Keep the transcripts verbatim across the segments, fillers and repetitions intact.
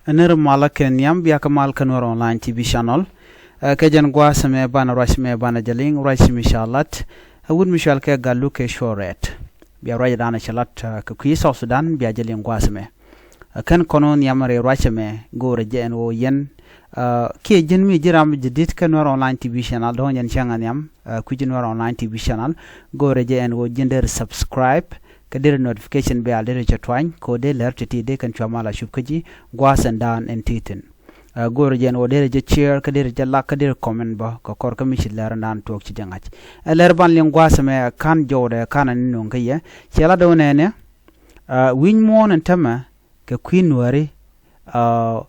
Ɛ ni ri malä kɛ nhiam bia kɛ mal kä Nuɛr Online T V channel. Ɛ kɛ jɛn gua̱a̱th ɛmɛ banɛ ruac mɛ banɛ jɛ liŋ ruac mi ca lat. Ɛ wut mi cual kɛ Gatluak Cuɔl Rɛt. Bia ruac danɔ cɛ lat, ɛ, kɛ kui̱ South Sudan bia jɛ liŋ gua̱a̱th ɛmɛ. Ɛ kɛn kɔn wä nhiam rɛy ruac ɛmɛ go̱o̱rɛ jɛ ɛn ɣöö yɛn, ɛ, kiɛ ji̱n mi ji̱ ram jɛ di̱t kä Nuɛr Online T V channel dɔ̱ŋ jɛn cäŋ ɛ nhiam, ɛ, kui̱ ji̱ Nuɛr Online T V channel. Go̱o̱rɛ jɛ ɛn ɣöö ji̱n deri subscribe kä deri notification bell deri cɛ tuany kɛ ɣöö dee lär ti̱ti̱ dee kɛn cua mal a cup kä ji̱ gua̱a̱th ɛn daan ɛn ti̱ti̱n. Ɛ, go̱o̱rɛ jɛ ɛn ɣöö deri jɛ share kä deri jɛ like kä deri comment bä kɛ kɔr kä mi ci lär ɛn daan tuɔɔk ci jɛ ŋa̱c. Ɛ lär ban liŋ gua̱a̱th ɛmɛ ɛ ka̱n jɔwdɛ ka̱n ɛn nöŋ kä yɛ. Cɛ lat dee wä nɛɛnɛ, ɛ, wi̱ny muɔ̱ɔ̱n ɛn tämɛ kɛ kui̱ Nuääri, ɛ,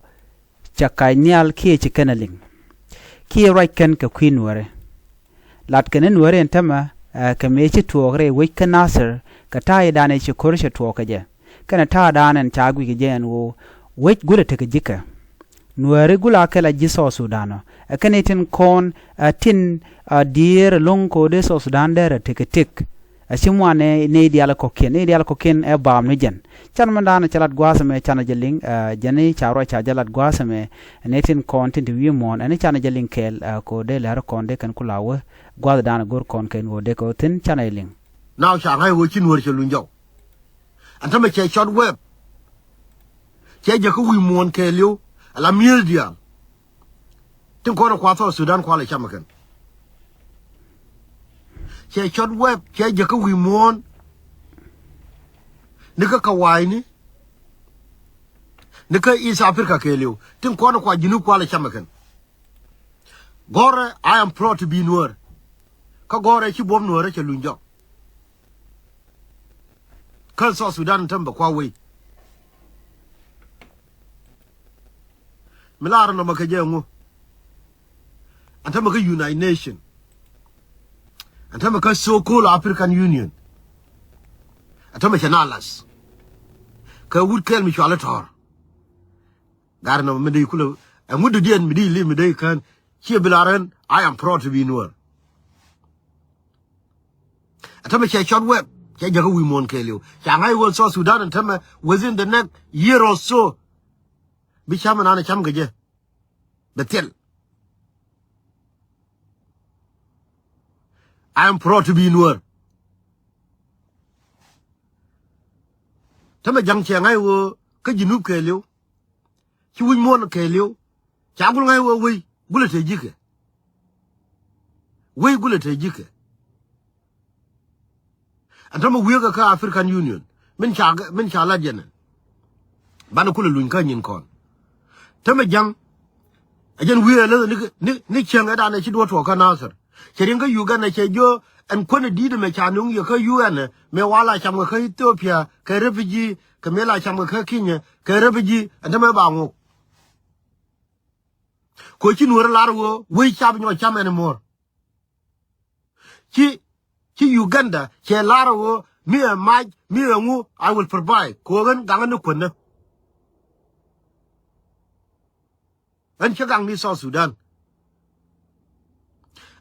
cɛ kac nhial kiɛ ci kɛn a liŋ. Kiɛ ruac kɛn kɛ kui̱ Nuääri. Lat kɛn i̱ Nuääri ɛn tämɛ, ɛ, kɛ mëë ci tuɔɔk rɛy wec kä Nasir kɛ ta̱a̱ i̱ da̱a̱n ɛ ci ko̱r cɛ tuɔɔk kɛ jɛ. Kɛnɛ ta̱a̱ da̱a̱n ɛn ca guic kɛ jɛ ɛn ɣöö wec gulɛ tekɛ ji̱kɛ. Nuääri gula kɛ la ji̱ South Sudan ɔ. Ɛ kɛn i̱ tin kɔn, ɛ, tin, ɛ, diëër ɛlɔ̱ŋ ko̱dɛ South Sudan dɛrɛ tekɛ tëk. A ci muan nɛ, nɛ diaal kɔ̱kiɛn, nɛ diaal kɔ̱kiɛn ɛ baam ni jɛn. Can mɛn daanɔ cɛ lat gua̱a̱th ɛmɛ, canɛ jɛ liŋ, ɛ, jɛn i̱ ca ruac ca jɛ lat gua̱a̱th ɛmɛ, nɛ tin kɔn tin ti wi̱i̱ muɔ̱ɔ̱n, ɛn i̱ canɛ jɛ liŋ kɛɛl, ɛ, ko̱dɛ lɛr kɔn dee kɛn kula wä, gua̱a̱th daanɔ go̱r kɔn kɛn ɣöö dee kɛ wä thi̱n canɛ jɛ liŋ. Now ca ŋa̱c ɣöö ci Nuäär cɛ luny jɔw. Ɛn tämɛ cɛ short wave. Cɛ jɛ kä wi̱i̱ muɔ̱ɔ̱n kɛɛliw, ala mi̱eeth diaal. Tin kɔn ɛ kua South Sudan kua lɛ cam ɛ kɛn. Cɛ short wave, cɛ jɛ kä wi̱i̱ muɔ̱ɔ̱n. Ni kä Kawaini. Ni kä East Africa kɛɛliw. Tin kɔn ɛ kua Junub kua lɛ cam ɛ kɛn. Gɔrɛ, I am proud to be Nuer. Kä gɔrɛ ci buɔ̱m Nuer cɛ luny jɔk. Kä South Sudan ɛn tämɛ bɛ kua wei. Mi lar nɔmɔ kɛ jɛ ŋu. Ɛn tämɛ kä United Nation. Ɛn tämɛ kä so-called African Union. Ɛn tämɛ cɛ na lath. Kɛ wut kɛl mi cual i̱ tɔ̱ɔ̱r. Gar nɔmɔ mi dee kulɛ. Ɛŋu dee diɛn mi dee li mi dee kään. Ciɛ bi lar ɛn, I am proud to be Nuer. Ɛn tämɛ cɛ short wave, cɛ jɛ kä wi̱i̱ muɔ̱ɔ̱n kɛɛliw. Ca ŋa̱c ɣöö South Sudan ɛn tämɛ within the next year or so. Bi cam ɛn an cam kɛ jɛ. Bɛ thil. I am proud to be Nuer. Tämɛ ja̱ŋ cɛ ŋa̱c ɣöö kä Junub kɛɛliw. Ci wi̱c muɔ̱ɔ̱n kɛɛliw. Ca gul ŋa̱c ɣöö wei gulɛ te ji̱kɛ. Wei gulɛ te ji̱kɛ. Ɛn tämɛ wi̱i̱ kä African Union. Min ca, min ca lat jɛn. Banɛ kulɛ luny kä nyin kɔn. Tämɛ ja̱ŋ. Ɛ jɛn wi̱i̱ ɛ läth ni, ni, ni cieŋ ɛ danɛ ci duɔ̱ɔ̱r tuɔɔk kä Nasir. Cɛ riŋ kä Uganda cɛ jiö ɛn kuäär di̱i̱t ɛmɛ ca nuŋ yɛ kä U N ɛ. Mëë wa la cam kɛ kä Ethiopia kɛ refugee, kɛ mëë la cam kɛ kä Kenya kɛ refugee, ɛn tämɛ ba ŋuk. Kɛ ɣöö ci Nuäär lar ɣöö wec ca bi nyɔk cam anymore. Ci, ci Uganda cɛ lar ɣöö mi ɛ mac, mi ɛ ŋu, I will provide. Kɛ ɣöö ɣän gaŋä ni kuänä. Ɣän cä gaŋ ni South Sudan.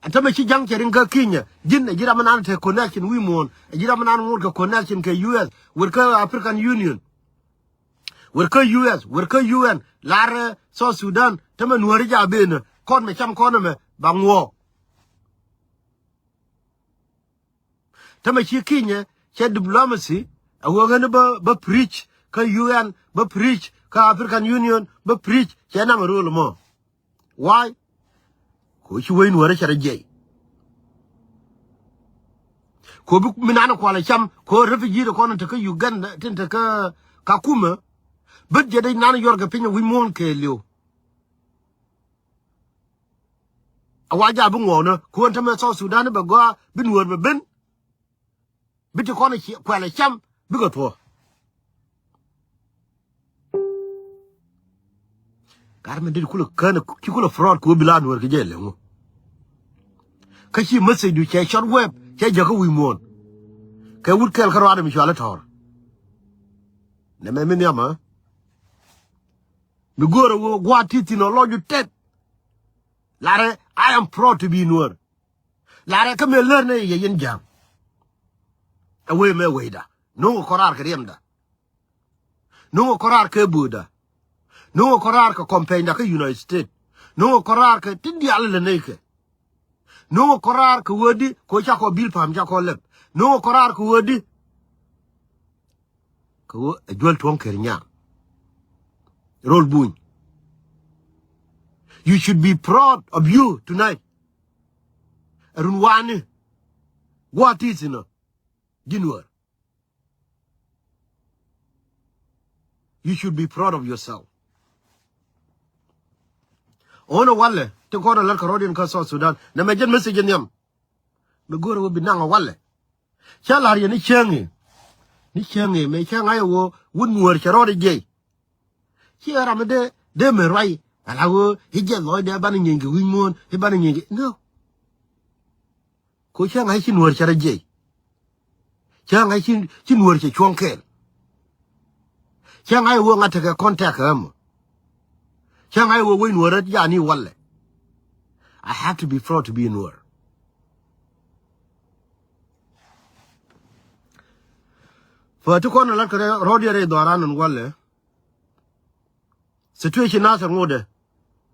Ɛn tämɛ ci ja̱ŋ cɛ riŋ kä Kenya, ji̱n ɛ ji̱ ram mi nan te connection wi̱i̱ muɔ̱ɔ̱n, ɛ ji̱ ram mi nan ŋot kɛ connection kɛ U S, wër kä African Union. Wër kä U S, wër kä U N, lar, eh, South Sudan, tämɛ Nuääri ja benä, kɔn mɛ cam kɔn mɛ, ba ŋuɔɔk. Tämɛ ci Kenya, cɛ diplomacy, a wee ɣän bä, bä preach kä U N, bä preach kä African Union, bä preach, cɛ nam a rööl mɔ. Why? Kɛ ɣöö ci wec Nuäärä cɛ rɔ jiɛc. Kɛ ɣöö bi mi nan kualɛ cam, kɛ ɣöö refugee ti kɔn in te kä Uganda, tin te kä Kakuma, bä jiɛc dee nan yuɔr kɛ piny wi̱i̱ muɔ̱ɔ̱n kɛɛliw. A wa ja bi ŋuɔɔnä, kɛ ɣöö ɛn tämɛ South Sudan bɛ gɔaa, bi Nuäär bɛ ben. Bi ti kɔn kuɛl ɛ cam bikɛ thuɔ̱k. Gat mi dit kulɛ kän ci kulɛ fraud kɛ wä bi la Nuäär kɛ jɛ lɛ ŋu. Kä ci message du cɛ short wave cɛ jäkä wi̱i̱ muɔ̱ɔ̱n. Kɛ wut kɛl kä ruaadɛ mi cual i̱ tɔ̱ɔ̱r. Nɛ mɛ mi nhiam ɛ mi go̱o̱rɛ wä gua̱a̱t ti thi̱n ɔ lɔc ju tɛth. Larɛ, I am proud to be Nuäär. Larɛ kä mëë lär nɛ yɛ yɛn ja̱a̱ŋ. Ɛ wee mɛ wecda. No̱o̱ŋ ɛ kɔn raar kɛ riɛmda. No̱o̱ŋ ɛ kɔn raar kɛ bööda. No̱o̱ŋ kɔn raar kɛ campaign da kä United States. No̱o̱ŋ kɔn raar kɛ ti diaal lɛ nɛy kɛ. No̱o̱ŋ kɔn raar kɛ wee di kɛ ɣöö ca kɔ bil pa̱a̱m ca kɔ lɛp. No̱o̱ŋ kɔn raar kɛ wee di kɛ ɣöö ɛ juäl tuɔ̱ŋ kɛr nyaar. Rol buny. You should be proud of you tonight. Ɛ run wani. Gua̱a̱th ti thi̱n ɔ. Ji̱n wär. You should be proud of yourself. Ɣän ɛ walɛ ti kɔn ɛ la̱t kɛ rɔ̱diɛn kä South Sudan nɛ mɛ jɛn message nhiam. Mi go̱o̱rɛ wä bi naŋ ɛ walɛ. Cä la̱r yɛ ni cäŋ i̱ ni cäŋ i̱ mɛ cäŋ a yɛ wä wut nuäär cɛ rɔɔdɛ jiɛc. Ciɛ ram mi dee dee mɛ ruac ala wä i̱ jɛ lɔcdɛ banɛ nyieeny kɛ wi̱c muɔ̱ɔ̱n i̱ banɛ nyieeny kɛ no. Ko cä ŋa̱c ci nuäär cɛ rɔ jiɛc. Cä ŋa̱c ci, ci nuäär cɛ cuɔ̱ŋ kɛɛl. Cä ŋa̱c wee ŋa̱t tekɛ contact kɛ ɛmɔ. Cä ŋa̱c wee wec nuäär rɛt yani walɛ. I have to be proud to be a nuäär. Fä ti kɔn lat kɛ rɔɔdiɛ rɛy dhɔran in walɛ. Situation nath ɛ ŋotdɛ.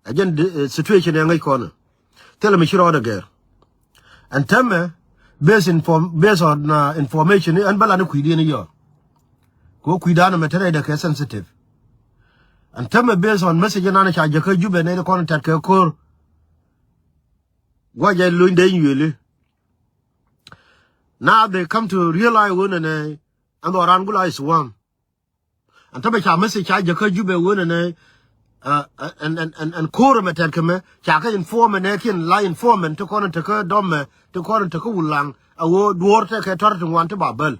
Ɛ jɛn situation ɛ ŋäc kɔn. Thilɛ mi ci rɔɔdɛ gɛr. Ɛn tämɛ based inform, based on information ɛn bä lan i̱ kui̱diɛn i̱ yɔr. Kɛ ɣöö kui̱dan ɛmɛ te rɛydɛ kɛ sensitive. Ɛn tämɛ based on message nan ca jäkä Jubɛ nɛy ti kɔn tɛt kɛ ko̱r. Gua̱c ɛ lony dee nyuëëli. Now they come to realize ɣöö nɛnɛ ɛn dhɔran gula is one. Ɛn tämɛ ca message ca jäkä Jubɛ wen ɛnɛ ɛn ɛn ɛn ɛn ko̱r ɛmɛ tɛt kɛ mɛ ca kɛ inform ɛnɛ kiɛn la inform ɛn ti kɔn ɛn tekä dɔmɛ ti kɔn ɛn tekä wulaŋ. A ɣöö duɔ̱ɔ̱r tɛkɛ tɔr ti ŋuan ti ba bäl.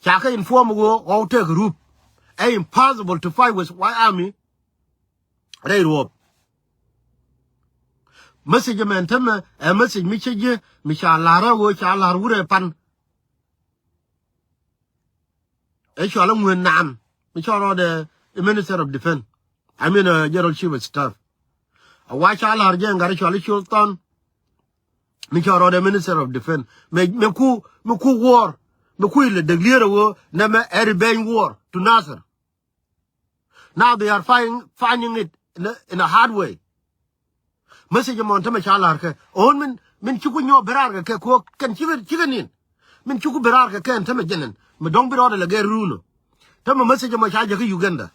Ca kɛ inform ɣöö ɣɔw tɛk rup. Ɛ impossible to fight with White Army. Rɛy ruɔp. Message ɛmɛ ɛn tämɛ ɛ message mi cä ji̱ mi ca la̱r ɛ ɣöö ca la̱r wurɛ pan. Ɛ cɔal ɛ ŋueen naan mi cɔl rɔɔdɛ ɛ Minister of Defense. I mean General Chief of Staff. A wa ca la̱r jɛ ŋa̱r ɛ cɔal ɛ Col Thɔn mi cɔl rɔɔdɛ Minister of Defense. Mɛ mɛ ku mɛ ku war mɛ ku ilɛ däk lier ɛ ɣöö nɛmɛ ɛ revenge war to Nasir. Now they are finding, finding it in a, in a hard way. Message mɔn tämɛ ca la̱r kɛ ɣän min min ci ku nyɔɔk ben raar kɛ kɛ kuɔ kɛn cikɛ cikɛ nin. Min ci ku ben raar kɛ kɛn tämɛ jɛnɛn mi dɔ̱ŋ bi rɔɔdɛ lɛ gɛr run ɔ. Tämɛ message mɔ ca jäkä Uganda.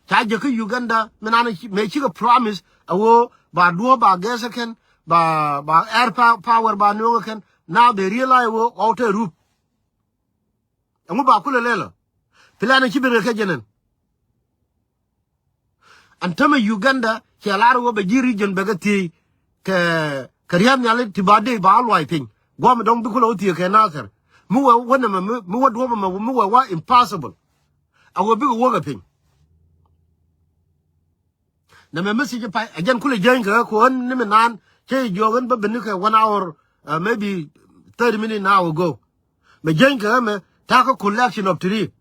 Ca jäkä Uganda min an mëë cikɛ promise a ɣöö ba duɔ̱ɔ̱p ba gas ɛ kɛn ba ba air power ba nuɔ̱ŋ ɛ kɛn. Now they realize ɣöö ɣɔw te rup. Ɛŋu ba kulɛ lɛl ɔ plan ɛ ci ben kɛ kɛ jɛnɛn. Ɛn tämɛ Uganda cɛ lar ɣöö bɛ ji̱ region bɛ kɛ thiec kɛ kɛ ria̱th nhiali ti ba dee ba luay piny. Guɔ̱m dɔ̱ŋ bi kulɛ wä thiec kɛ Nasir mi wee wä nɛmɛ mi wä duɔ̱ɔ̱p ɛmɛ mi wee wä impossible. A wee bikɛ wäkɛ piny. Nɛmɛ message pay a jɛn kulɛ jäny kɛ ɣä kuɔn ni mi naan cɛ jiɔk in bä ben ni kɛ one hour, maybe thirty minute now ago. Mɛ jäny kɛ ɣä mɛ ta̱a̱ kä collection of three.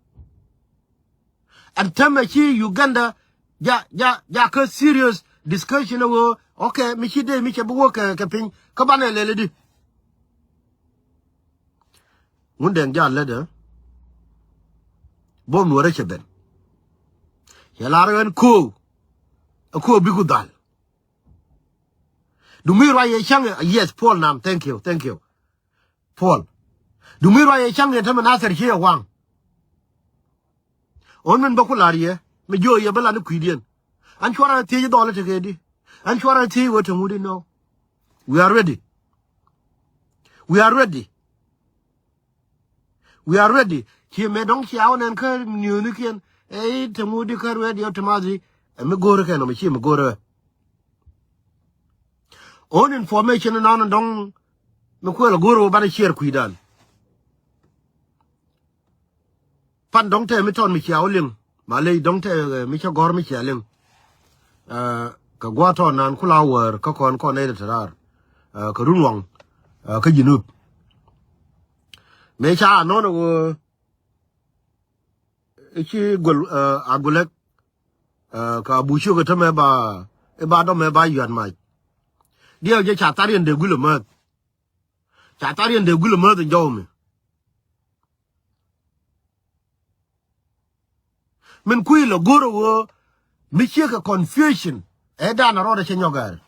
Ɛn tämɛ ci Uganda ja ja ja kä serious discussion ɛ ɣöö okay mi ci dee mi cɛ bi wä kɛ kɛ piny kä banɛ lɛl idi. Ŋun dɛŋ jal lätdä. Buɔ̱m nuɔrä cɛ ben. Cɛ lar ɣän ko̱o̱k. Ɛ ko̱o̱k bik ku dhal. Dumi ruac yɛ cäŋ ɛ yes Paul nam thank you thank you. Paul. Dumi ruac yɛ cäŋ ɛ tämɛ Nathir ci ɛ waŋ. Ɣän min bä ku lar yɛ mi jiö yɛ bä lan i̱ kui̱diɛn. An cuarɛ thiec dhɔl i̱ tekɛ di. An cuarɛ thiec wee te ŋut i̱ nɔ. We are ready. We are ready. We are ready. Ci mɛ dɔ̱ŋ cia wä nɛn kä niöönikiɛn ɛ i̱ te ŋut i̱ kä ready ɔ te mathi. Ɛ mi go̱o̱rä kɛn ɔ mi ci mi go̱o̱rä. Ɣän information nɔn dɔ̱ŋ mi kuɛl a go̱o̱rä wä banɛ ciɛɛr kui̱dan. Pan dɔ̱ŋ tɛ mi tɔn mi cia wä liŋ. Ma ley dɔ̱ŋ tɛ mi cä gɔ̱r mi cia liŋ. Kɛ gua̱a̱th tɔn nan kula wäär kä kɔn kɔn nɛy te raar. Kɛ run waŋ kä Junub. Mëë ca anɔn ɛ ɣöö i̱ ci gol Agulɛk. Kɛ Abu Cuk ɛ tämɛ ba i̱ ba dɔmɛ ba yuat mac. Diɛw jɛ ca thar yɛn dee gul ɛ mäth. Ca thar yɛn dee gul ɛ mäth in jɔw mi. Min kui̱ lɛ go̱r ɛ ɣöö mi ciekɛ confusion ɛ dan ɛ rɔɔdɛ cɛ nyɔk gɛr.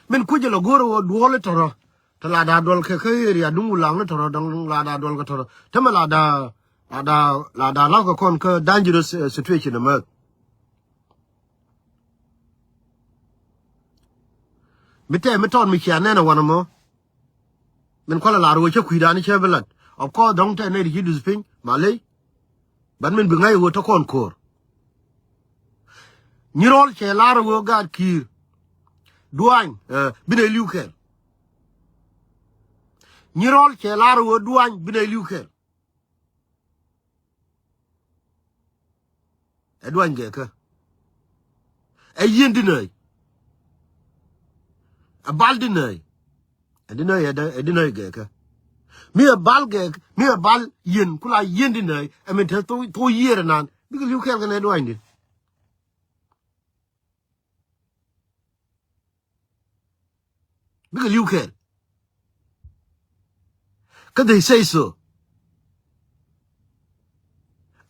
Min kui̱ lɛ go̱r ɛ ɣöö duɔl i̱ tɔ̱rɔ, te la da̱a̱ duɔl kɛ kä area duŋ Wulaŋ ni tɔ̱rɔ, da̱ŋ la da̱a̱ duɔl kɛ tɔ̱rɔ, te mi la da̱a̱, la da̱a̱, la da̱a̱ la̱k kɛ kɔn kä dangerous, eh, situation ɛmɛ. Mi tɛɛ mi tɔt mi cia nɛn ɛ wanɛ mɔ. Min kualɛ lar ɣöö cä kui̱dan cä bi lat. Of course dɔ̱ŋ tɛɛ nɛy ti ci duth piny ma ley. But min bi ŋa̱c ɣöö te kɔn ko̱r. Nyirɔl cɛ lar ɣöö gaat Ki̱i̱r duany, eh, bi nɛy li̱w kɛl. Nyirɔl cɛ lar ɣöö duany bi nɛy li̱w kɛl. Ɛ duany gɛɛkä. Ɛ yieen di nɛy. Ɛ bal di nɛy. Ɛ di nɛy, ɛ di nɛy gɛɛkä. Mi ɛ bal gɛɛk, mi ɛ bal yieen, ku la yieen di nɛy, ɛ min te thok, thok yiëër ɛnan. Bikɛ li̱w kɛɛl kɛnɛ duanydi. Bikɛ li̱w kɛɛl. Kä they say so.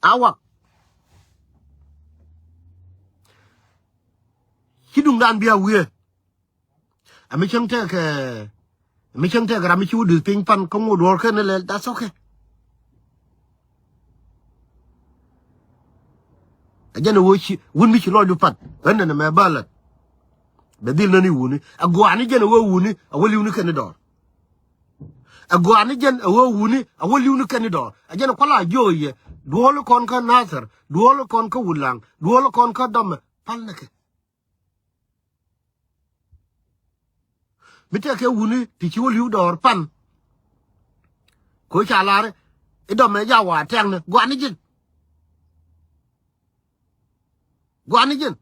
A wak. Ci duŋdan bia wiee. Ɛ mi cäŋ tɛkɛ, ɛ mi cäŋ tɛkɛ ram mi ci wä duth piny pan kä ŋot duɔ̱ɔ̱r kɛn ni lɛl, that's okay. Ɛ jɛn ɛ wee ci wun mi ci lɔcdu pat ɣän nɛn ɛmɛ bä lät. Bɛ dhil nän i̱ wuni ɛ gɔaa ni jɛn ɛ wee wuni ɛ wä li̱w ni kɛn ni dɔɔr. Ɛ gɔaa ni jɛn ɛ wee wuni ɛ wä li̱w ni kɛn ni dɔɔr. Ɛ jɛn ɛ kuala jiök yɛ duɔ̱ɔ̱l kɔn kä Nathir, duɔ̱ɔ̱l kɔn kä Wulaŋ, duɔ̱ɔ̱l kɔn kä Dɔmɛ, pal ni kɛ. Mi tɛkɛ wuni ti ci wä li̱w dɔɔr pan. Ko ca lar i̱ Dɔmɛ ja wa tɛkni guani ji̱n. Guani ji̱n.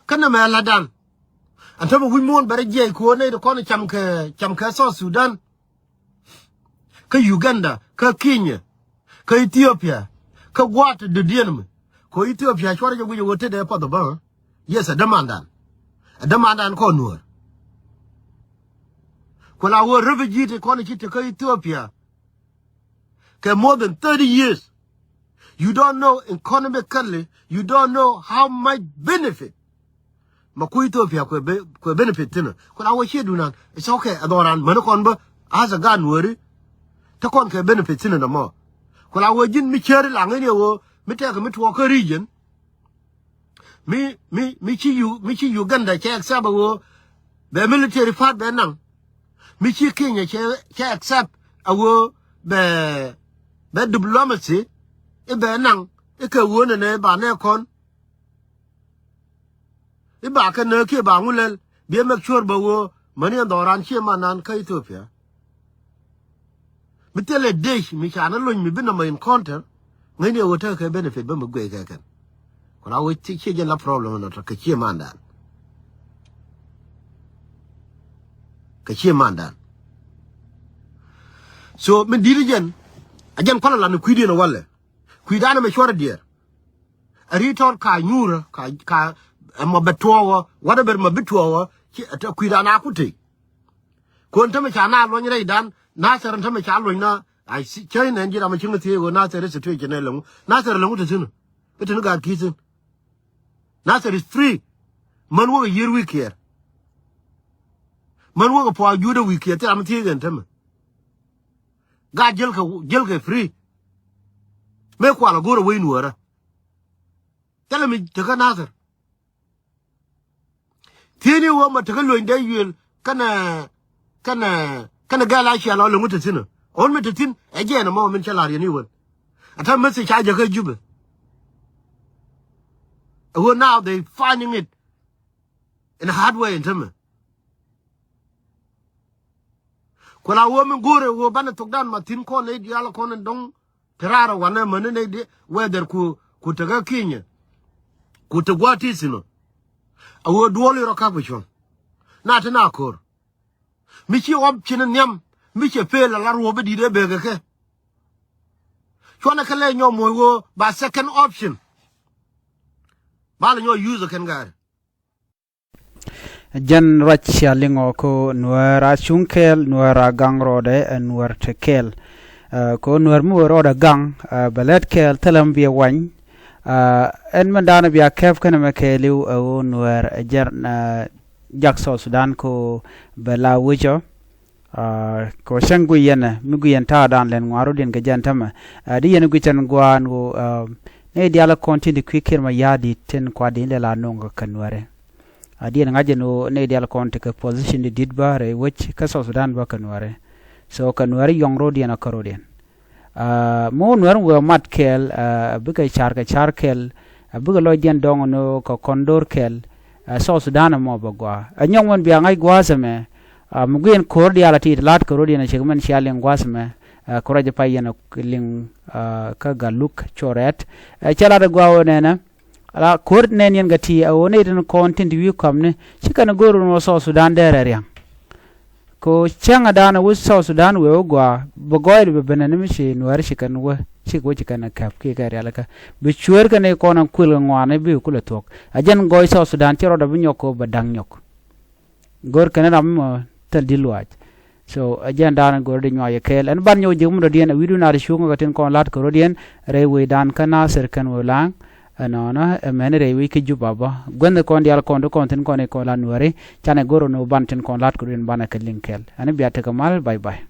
Kä nɛmɛ la̱tdan. Ɛn tämɛ wi̱c muɔ̱ɔ̱n bɛ rɔ jiɛc kuɔ̱ɔ̱n nɛy ti kɔn cam kɛ, cam kɛ South Sudan. Kä Uganda, kä Kenya, kä Ethiopia, kä gua̱a̱th ti dödiɛn mi. Kɛ Ethiopia cuarɛ jɛ wi̱c ɛ ɣöö tetdɛ path ɛ bä. Yes, ɛ dämandan. Ɛ dämandan kɔn Nuäär. Ku la ɣöö refugee ti kɔn ci te kä Ethiopia kɛ more than thirty years. You don't know economically, you don't know how much benefit. Ma ku Ethiopia kuɛ be-, kuɛ benefit thinɛ. Ku la wä cie dunan. It's okay. Ɛ dhɔran mäni kɔn bä as a gan weri. Te kɔn kɛ benefit thinɛ nɔmɔ. Ku la wä ji̱n mi ceri laŋ in yɛ wä mi tɛk mi tuɔɔk kä region. Mi, mi, mi ci U-, mi ci Uganda cɛ accept a wä bɛ military part bɛ naŋ. Mi ci Kenya cɛ, cɛ accept a wä bɛ, bɛ diplomacy i̱ bɛ naŋ i̱ kɛ wä nɛnɛ ba nɛ kɔn. I̱ ba kɛ nääk kiɛ ba ŋu lɛl, biɛ make sure bɛ ɣöö mäni ɛn dhɔran cie man nan kä Ethiopia. Mi thilɛ dec mi ca ni lony mi bi nɔmɔ encounter, ŋäcni ɛ ɣöö tekɛ kɛ benefit bä mi guic kɛ kɛn. Ku la wee cie jɛn la problem ɛn ɔ tɔ kɛ cie mandan. Kɛ cie mandan. So min di̱t jɛn, a jɛn kualɛ lan kui̱diɛn ɛ walɛ. Kui̱dan ɛmɛ cuarɛ diɛɛr. A ri tɔt ka nyuurä, ka, ka, ɛmɔ bɛ tuɔɔk ɔ, whatever mɔ bi tuɔɔk ɔ, ci, ɛ tɛ kui̱dan a ku tëë. Kuɔn tämɛ ca na luɔny rɛydan, Nathir tämɛ ca luɔny na, a ci, cäy nɛn ji̱ ram a cieŋ thiee ɣöö Nathir i̱ situation ɛ läŋu. Nathir läŋu te thi̱n. I̱ te ni gaat ki̱i̱ thi̱n. Nathir is free. Män wäkɛ yiër wi̱i̱ kiɛɛr. Män wäkɛ puaak juudä wi̱i̱ kiɛɛr thil ram thiee ɛn tämɛ. Gaat jiälkɛ, jiälkɛ free. Mëë kual a go̱r a wec Nuäärä. Thilɛ mi tekä Nathir. Thiecni ɣöö ma tekä luny dee yuël kɛnɛ, kɛnɛ, kɛnɛ gɛl a cial ɔ läŋu te thi̱n ɔ. Ɣän mi te thi̱n ɛ jiɛn ɛmɔ min cä la̱r yɛn i̱ wän. Ɛ ta̱ message ca jäkä Jubɛ. Ɛ ɣöö now they finding it in a hard way in tämɛ. Ku la ɣöö min go̱o̱rɛ ɣöö banɛ thokdan ma thi̱n kɔn nɛy diaal kɔn in dɔ̱ŋ te raar ɛ wanɛ mäni nɛy di whether ku, ku tekä Kenya. Ku te gua̱a̱th ti thi̱n ɔ. A ɣöö duɔl irɔ ka̱p kɛ cuɔ̱ŋ. Na te na ko̱r. Mi ci option nhiam, mi cɛ pel ala ruɔ̱p i̱ di̱t ëë bekɛ kɛ. Cuanɛ kɛ lɛ nyɔ moc ɣöö ba second option. Ba lɛ nyɔ use kɛn gaari. Jɛn ruac cia liŋɔ ko Nuäär a cuŋ kɛɛl, Nuäär a gaŋ rɔɔdɛ, ɛ Nuäär te kɛɛl. Ɛ, kɛ ɣöö Nuäär mi wee rɔɔdɛ gaŋ, ɛ, bɛ lät kɛɛl thilɛ mi biɛ wany. Ɛ, ɛn min daanɔ bia kɛp kɛnɛ mɛ kɛɛliw, ɛ, ɣöö Nuäär, ɛ, jɛn, ɛ, jak South Sudan kɛ ɣöö bɛ la wecɔ. Ɛ, kɛ ɣöö cäŋ guic yɛn ɛ, mi guic yɛn ta̱a̱ daan lɛn ŋuan rɔ̱diɛn kɛ jɛn tämɛ. Ɛ, di yɛn guic ɛn gua̱a̱n ɣöö, ɛ, nɛy diaal kɔn tin ti kui̱ Kiir Mayardit tin kuat di lɛ la no̱o̱ŋ kɛ kɛ Nuääri. A diɛn ŋa̱c ɛn ɣöö nɛy diaal kɔn tekɛ position di di̱t bä rɛy wec kä South Sudan bä kɛ Nuääri. So kɛ Nuääri yɔ̱ŋ ro̱diɛn a kä ro̱diɛn. Ɛ, mi wä Nuäär wee mat kɛɛl, ɛ, bikɛ car kɛ car kɛɛl, ɛ, bikɛ lɔcdiɛn dɔ̱ŋ ni ɣöö kɛ kɔn do̱r kɛɛl, ɛ, South Sudan ɛmɔ bɛ gɔaa. Ɛ nyɔk min bia ŋa̱c gua̱a̱th ɛmɛ, ɛ, mi guiɛn ko̱r diaal a ti la̱t kɛ ro̱diɛn a cek min cia liŋ gua̱a̱th ɛmɛ, ɛ, kɛ ruac pay yɛn a liŋ, ɛ, kä Galuk Corɛt. Ɛ, cɛ lat ɛ gua̱a̱th ɣöö nɛnɛ, ala ko̱r nɛn yɛn kɛ ti ɛ ɣöö nɛy tin kɔn tin ti wi̱i̱ kɔamni ci kɛn go̱r wun wä South Sudan dee rɛ ria̱ŋ. Kɛ ɣöö cäŋ ɛ da̱a̱n ɛ wä South Sudan wee wä gɔaa bɛ gɔɔy di bɛ ben ɛn mi ci Nuääri ci kɛn wä ci kɛ wä ci kɛn ɛ käp kiɛ kɛ rialikä. Bi cueer kɛn i̱ kɔn ɛn kuël kɛ ŋɔaani bi kulɛ thuɔ̱k. Ɛ jɛn gɔɔy South Sudan ci rɔɔdɛ bi nyɔk kɛ ɣöö bɛ da̱ŋ nyɔk. Go̱r kɛn ram mɔ thil di̱t luaac. So ɛ jɛn da̱a̱n go̱r di nyuac ɛ kɛɛl ɛn ban nyɔk ji̱ mudɔ̱diɛn ɛ wi̱cdu naar cuŋ kɛ tin kɔn la̱t kɛ ro̱diɛn rɛy wecdan kä Nasir kɛn wee la̱a̱ŋ. Ɛnɔnɔ ɛ mɛni rɛy wec kä Juba bä guänh kɔn diaal kɔn di kɔn thi̱n kɔn i̱ kɔn la̱t Nuääri. Canɛ go̱r ɔnɔ ban tin kɔn la̱t kɛ ro̱diɛn banɛ kɛ liŋ kɛɛl ɛn bia tekɛ mal. Bye bye.